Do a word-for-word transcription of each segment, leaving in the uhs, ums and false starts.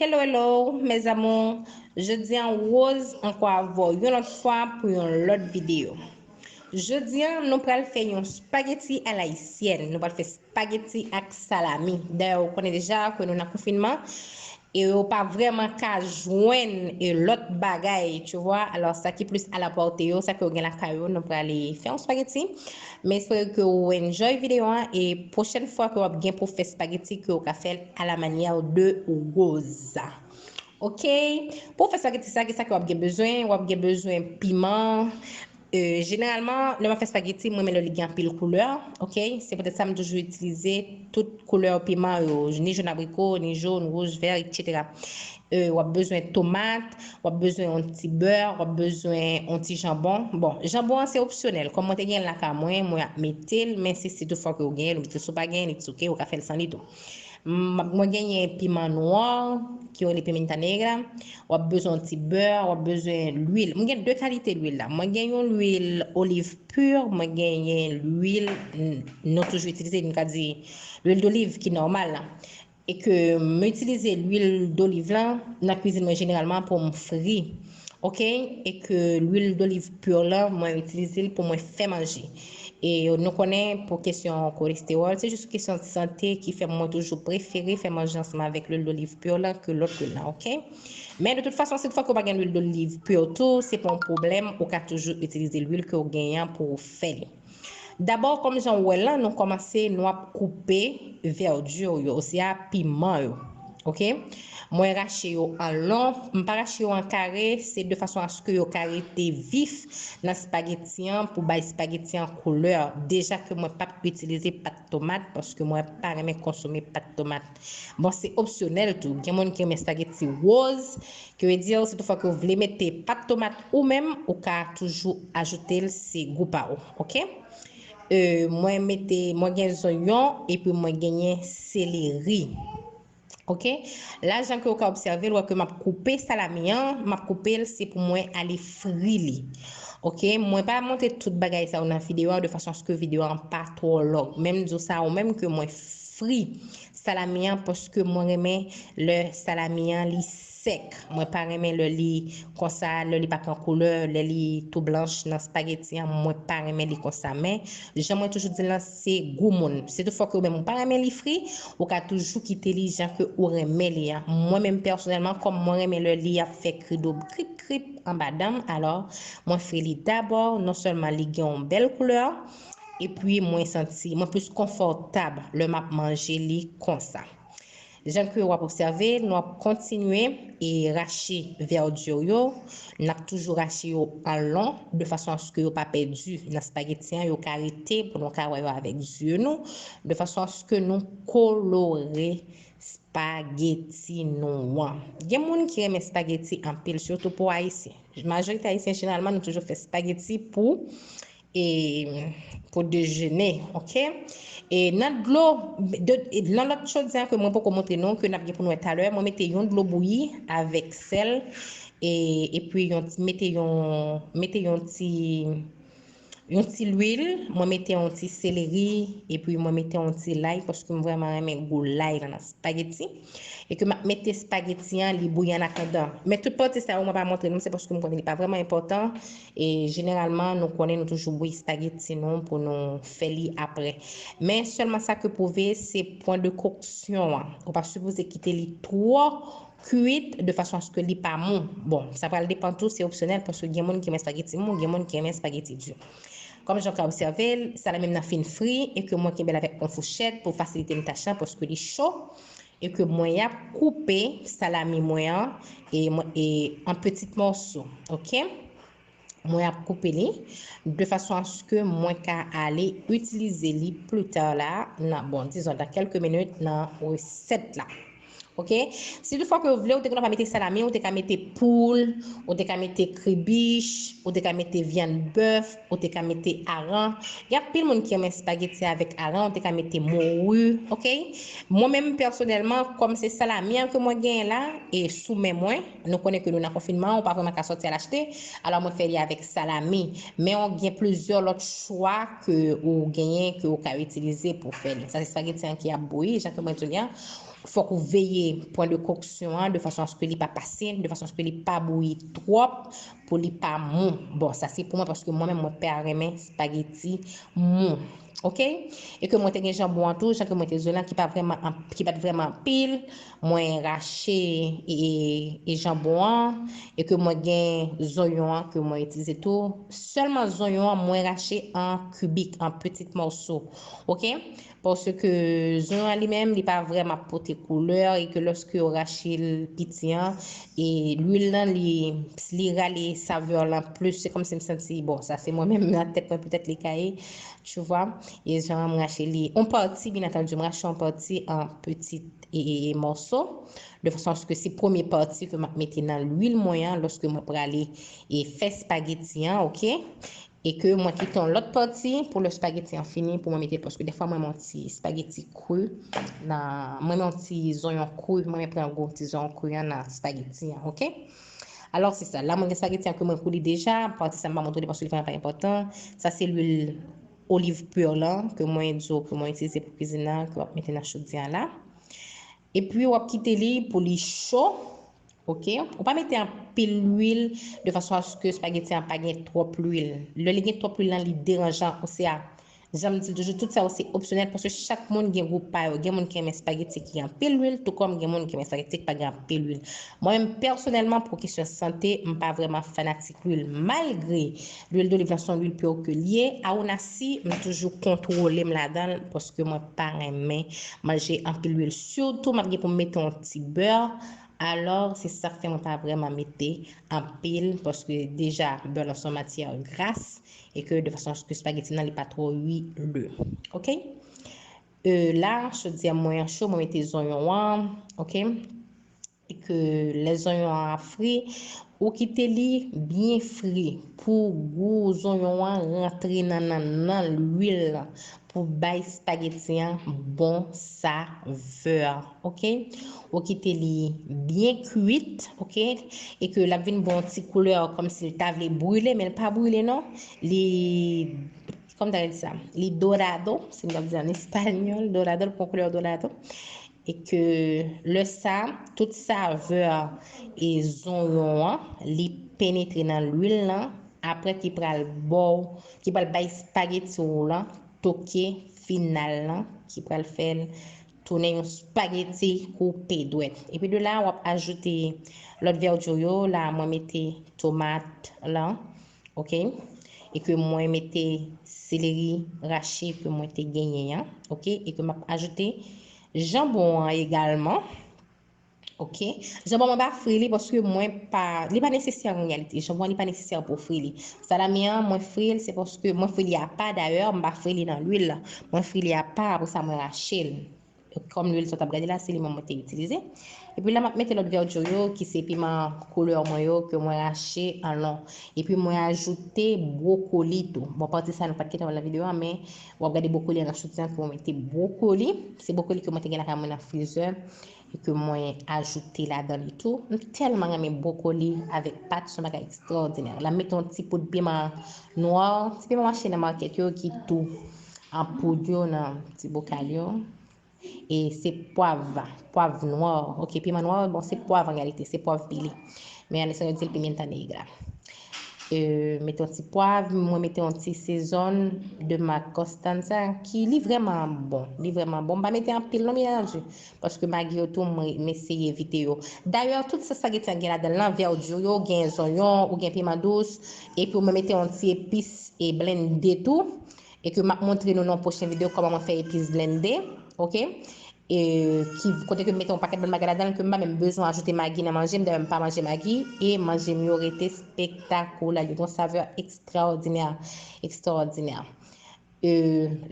Hello, hello, mes amours. Jodi an Rose ankò avè w yon lòt fwa pou yon lòt videyo. Jodi an, nou pral fè yon spaghetti à l'haïtienne. Nou pral fè spaghetti ak salami. Dayè, ou konnen deja ke nou nan konfinman e yo pa vrèman ka jwenn e lòt bagay, tu vois. Alors, sa ki plis à la portée yo, sa ke yo gen lakay yo, nou prale fè yon spaghetti. Men espere ke ou enjoy videyo an e pwochèn fwa ke w ap gen pou fè spaghetti, ke w ka fè l à la manière de Rose. Ok? Pou w fè spaghetti sa, ki sa ke w ap gen bezwen? W ap gen bezwen piman. Euh, jeneralman, lè m ap fè spaghetti, mwen renmen lè li gen anpil koulè. Ok? Se poutèt sa m toujou itilize tout koulè piman yo, ni jòn abriko, ni jòn, wouj, vè, et cetera. Euh, w ap bezwen tomat, w ap bezwen yon ti bè, w ap bezwen yon ti janbon. Bon, janbon an se opsyonèl. Kòm mwen te gen l lakay mwen, mwen ap mete l, men se si toutfwa ke w genyen l, ou mete l, si w pa genyen l, it's ok, ou ka fè l san li tou. M-, mwen genyen piman nwa, ki yo rele pimienta negra. W ap bezwen yon ti bè, w ap bezwen lwil. Mwen gen de kalite lwil la. Mwen gen yon lwil oliv pur, mwen genyen lwil, n-, nou toujou itilize, nou ka di lwil doliv ki nòmal la. E ke m itilize lwil doliv lan nan kwizin mwen jeneralman pou m fri. Ok? E ke lwil doliv pur lan, mwen itilize l pou mwen fè manje. E nou konnen pou kesyon kolestewòl, se jis kesyon sante ki fè mwen toujou prefere fè manje ansanm avèk lwil doliv pur lan ke lòt lwil lan, ok? Men de tout fason, si toutfwa ke w pa gen lwil doliv pur tou, se pa yon pwoblèm, ou ka toujou itilize lwil ke w genyen an pou w fè li. Dabò, kòm jan w wè l lan, nou kòmanse, nou ap koupe vèdi yo, oswa piman yo. Ok? Mwen rache yo an lon, m pa rache yo an kare, se de fason aske yo ka rete vif nan spageti an pou bay spageti an koulè. Deja ke mwen p ap itilize pat tomat, paske mwen pa renmen konsome pat tomat. Bon, se opsyonèl tou. Gen moun ki renmen spageti woz, ki vle di, si toutfwa ke w vle mete pat tomat ou menm, ou ka toujou ajoute l, se gou pa ou, ok? Euh, mwen mete, mwen gen zonyon, epi mwen genyen seleri. Ok? La, jan ke w ka obsève l, w wè ke m ap koupe salami an, m ap koupe l, se pou mwen ale fri li. Ok? Mwen pa montre tout bagay sa yo nan videyo a, de fason aske videyo a pa twò long. Men m di w sa ou menm ke mwen fri salami an, paske mwen renmen lè salami an li sèk. Mwen pa renmen lè li konsa, lè li pa pran koulè, lè li tou blanch nan spageti an, mwen pa renmen li konsa. Men, jan mwen toujou di l lan, se gou moun. Si toutfwa ke ou menm ou pa renmen li fri, ou ka toujou kite li jan ke ou renmen li an. Mwen menm pèsonèlman, kòm mwen renmen lè li ap fè kridob krip krip anba dan m, alò, mwen fri li dabò, non sèlman li gen yon bèl koulè, epi mwen santi, mwen plis konfòtab lè m ap manje li konsa. Jan ke w ap obsève, nou ap kontinye e rache vèdi yo. N ap toujou rache yo an lon, de fason aske yo pa pèdi nan spageti an, yo ka rete pou nou ka wè yo avèk zye nou, de fason aske nou kolore spageti nou an. Gen moun ki renmen spageti anpil, sitou pou Ayisyen. Majorite Ayisyen, jeneralman, nou toujou fè spageti pou e pou dejene, ok? E nan dlo, de, e nan lòt chodyè ke mwen poko montre nou, ke n ap gen pou nou wè talè, mwen mete yon dlo bouyi avèk sèl, e, epi yon, mete yon, mete yon ti, yon ti lwil, mwen mete yon ti seleri, epi mwen mete yon ti lay, paske m vrèman renmen gou lay lan nan spageti. E ke m ap mete spageti an, li bouyi an atandan. Men tout pati sa yo, mwen pa montre nou, se paske m konnen li pa vrèman enpòtan. E jeneralman, nou konnen nou toujou bouyi spageti nou pou nou fè li apre. Men sèlman sa ke pwouve, se pwen de koksyon an. Ou pa sipoze kite li twò kwit de fason aske li pa mou. Bon, sa pral depann tou, se opsyonèl, paske gen moun ki renmen spageti mou, gen moun ki renmen spageti di. Kòm jan w ka obsève l, salami m nan fin fri e ke mwen kenbe l avèk yon fouchèt pou fasilite m tach lan, paske li cho. E ke mwen ap koupe salami mwen an e, mwen, e an petit mòso, ok? Mwen ap koupe li de fason aske mwen ka ale itilize li pli ta la, nan, bon, dizon, dans quelques minutes nan resèt la. Ok? Si toutfwa ke w vle, ou te konn pa mete salami, ou te ka mete poul, ou te ka mete kribich, ou te ka mete vyann bèf, ou te ka mete aran. Gen anpil moun ki renmen spageti avèk aran, ou te ka mete mori, ok? Mwen menm pèsonèlman, kòm se salami an ke mwen genyen la, e sou men mwen, nou konnen ke nou nan konfinman, ou pa vrèman ka sòti al achte, alò mwen fè li avèk salami. Men ou gen plizyè lòt chwa ke ou genyen, ke ou ka itilize pou fè li. Sa se spageti an ki ap bouyi, jan ke mwen di w li an. fòk ou veye pwen de koksyon an, de fason aske li pa pase, de fason aske li pa bouyi twòp, pou li pa mou. Bon, sa se pou mwen, paske mwen menm, mwen pa renmen spageti mou. Oke? E ke mwen te gen janbon an tou, jan ke mwen te di w lan, ki pa vrèman, ki pa t vrèman anpil. Mwen rache e, e janbon an, e ke mwen gen zonyon an ke mwen itilize tou. Sèlman zonyon an, mwen rache an kibik, an pitit mòso. Oke? Paske zonyon an li menm, li pa vrèman ap pote koulè, e ke lòske yo rache l piti an, e lwil lan, li, li rale savè lan plis. Se kòmsi m santi, bon, sa se mwen menm nan tèt mwen, petèt li ka ye, tu vois. E jan m rache li, yon pati, byen antandi, m rache yon pati an pitit e, e, e mòso, de fason aske se premye pati ke m ap mete nan lwil mwen an, lòske mwen prale e fè spageti an, oke? E ke mwen kite yon lòt pati pou lè spageti an fini, pou mwen mete l, paske dèfwa mwen renmen yon ti spageti kri nan, mwen renmen yon ti zonyon kri, mwen renmen pran gwo ti zonyon kri an nan spageti an, oke? Alò, se sa. La, mwen gen spageti an ke mwen koule deja, pati sa m pa montre li paske li vrèman pa enpòtan. Sa se lwil oliv pur lan ke mwen di w ke mwen itilize pou kwizin nan, ke w ap mete nan chodyè a la. Epi, w ap kite li pou li cho. Oke? Ou pa mete anpil lwil de fason aske spageti an pa gen twòp lwil. Lè li gen twòp lwil lan, li deranjan. Osea, jan m di l toujou, tout sa yo se opsyonèl paske chak moun gen gou pa yo. Gen moun ki renmen spageti ki gen anpil lwil, tou kòm gen moun ki renmen spageti ki pa gen anpil lwil. Mwen menm, pèsonèlman, pou kesyon sante, m pa vrèman fanatik lwil. Malgre lwil doliv lan se yon lwil pur ke l ye, awonasi, m toujou kontwole m ladan l paske mwen pa renmen manje anpil lwil. Sitou, m ap gen pou m mete yon ti bè. Alò, se sa k fè mwen pa vrèman mete anpil, paske deja, bè lan se yon matyè gras, e ke de fason aske spageti nan li pa twò uile. Oke? E la, chodyè mwen an cho, mwen mete zonyon an, oke? E ke lè zonyon an ap fri, ou kite li byen fri pou gou zonyon an rantre nan, nan, nan lwil lan, pou bay spageti an bon savè, oke? Ou kite li byen kwit, oke? E ke l ap vin ba w yon ti koulè kòmsi l ta vle brile, men l pa brile non. Li, kòman ta di sa? Li dorado, si m ta di an espanyòl, dorado, l pran koulè dorado. E ke lè sa, tout savè e zonyon an, li penetre nan lwil lan, apre ki pral ba w, ki pral bay spageti w lan toke final lan, ki pral fè l tounen yon spageti koupe dwèt. Epi de la, w ap ajoute lòt vèdi yo, la mwen mete tomat lan, oke? E ke mwen mete seleri rache ke mwen te genyen an, oke? E ke m ap ajoute janbon an egalman, oke? Janbon mwen pa fri li paske mwen pa, li pa nesesè an reyalite. Janbon an li pa nesesè pou fri li. Salami an, mwen fri l, se paske mwen fri li apa dayè, m pa fri li nan lwil la. Mwen fri li apa, apre sa mwen rache l. Kòm lwil sa w t ap gade la, se li menm mwen te itilize. Epi la, m ap mete lòt vèdi yo, ki se piman koulè mwen yo, ke mwen rache an lon. Epi mwen ajoute bwokoli tou. Bon, pati sa nou pa t gentan wè l nan videyo a, men w ap gade bwokoli an nan chodyè an, ke mwen mete bwokoli. Se bwokoli ke mwen te gen lakay mwen nan frizè, e ke mwen ajoute ladan li tou. M tèlman renmen bwokoli avèk pat, se yon bagay ekstraòdinè. La, m mete yon ti poud piman nwa, ti piman mache nan makèt yo, ki tou an poud yo, nan ti bokal yo. E se pwav, pwav nwa. Oke, piman nwa, bon, se pwav an reyalite, se pwav pile. Men an espannyòl yo di l pimienta negra. E, mete yon ti pwav, mwen mete yon ti sezon de mak Costanza, ki li vrèman bon, li vrèman bon. M pa mete anpil non, byen antandi, paske magi yo tou, mwen, m eseye evite yo. Dayè, tout sa spageti an gen ladan l lan, vèdi yo, gen zonyon, ou gen piman dous, epi ou mete yon ti epis e blende tou. E ke m ap montre nou nan yon pwochen videyo kòman mwen fè epis blende, oke? E ki, kote ke m mete yon pakèt bann bagay ladan l, ke m pa menm bezwen ajoute magi nan manje m, dayè m pa manje magi, e manje m yo rete espektakulè, yo gen yon savè ekstraòdinè, ekstraòdinè. E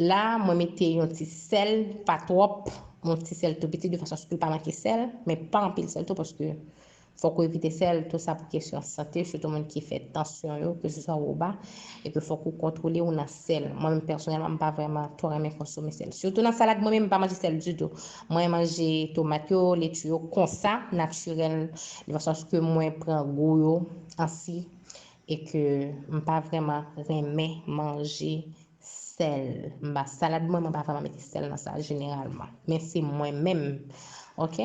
la, mwen mete yon ti sèl, pa twòp, yon ti sèl tou piti, de fason aske l pa manke sèl, men pa anpil sèl tou, paske fòk ou evite sèl, tou sa pou kesyon sante, sitou moun ki fè tansyon yo, keseswa wo ba, epi fòk ou kontwole w nan sèl. Mwen menm pèsonèlman, m pa vrèman twò renmen konsome sèl. Sitou nan salad, mwen menm, m pa manje sèl ditou. Mwen manje tomat yo, leti yo, konsa, natirèl, de fason aske mwen pran gou yo ansi, e ke m pa vrèman renmen manje sèl. M pa, salad mwen, mwen pa vrèman mete sèl nan sa, jeneralman. Men se mwen menm. Ok.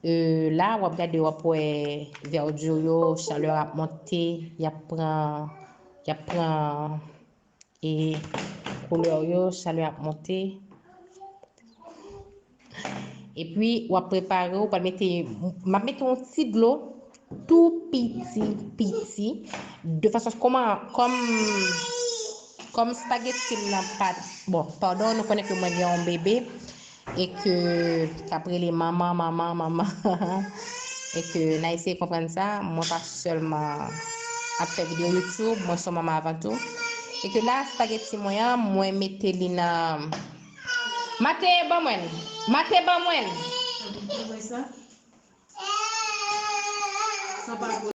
Euh, la, w ap gade, w ap wè verdure yo, chalè ap monte, y ap pran, y ap pran, e koulè yo, chalè ap monte. Epi, w ap prepare, w pral mete, m ap mete yon ti dlo, tou piti, piti, de fason, kòman, kòm, kòm spaghetti m nan pa t, bon, pandan nou konnen ke mwen gen yon bebe, e ke k ap rele manman, manman, manman, e ke n a eseye konprann sa, mwen pa sèlman ap fè videyo YouTube, mwen se yon manman avan tou, e ke la, spaghetti mwen an, mwen mete li nan, Mate, ban mwen l. Mate, ban mwen l.